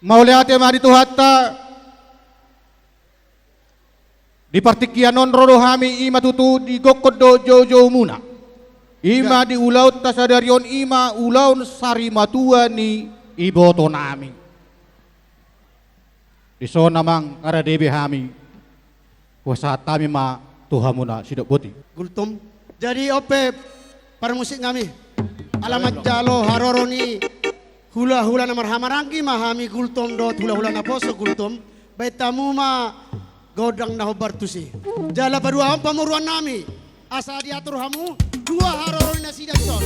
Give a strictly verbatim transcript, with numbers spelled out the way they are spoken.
Mauliate ma di Tuhanta. Di partingkian on ro do hami, i ma tutu digokkon do joujoumuna. I ma di ulaonta sadari on, i ma ulaon sarimatua ni ibotonami. Dison amang, rade be hami. Hupasahat hami ma tu hamuna sidok boti. Gultom. Jadi on pe parmusiknami, ala manjalo haroro ni hulahula na marhahamaranggi ma hami Gultom dohot hulahula naposo Gultom. Baen hamu ma gondang na hombar tusi. Jala paduahon pamoruonnami, asa diatur hamu dua haroro ni nasida dison.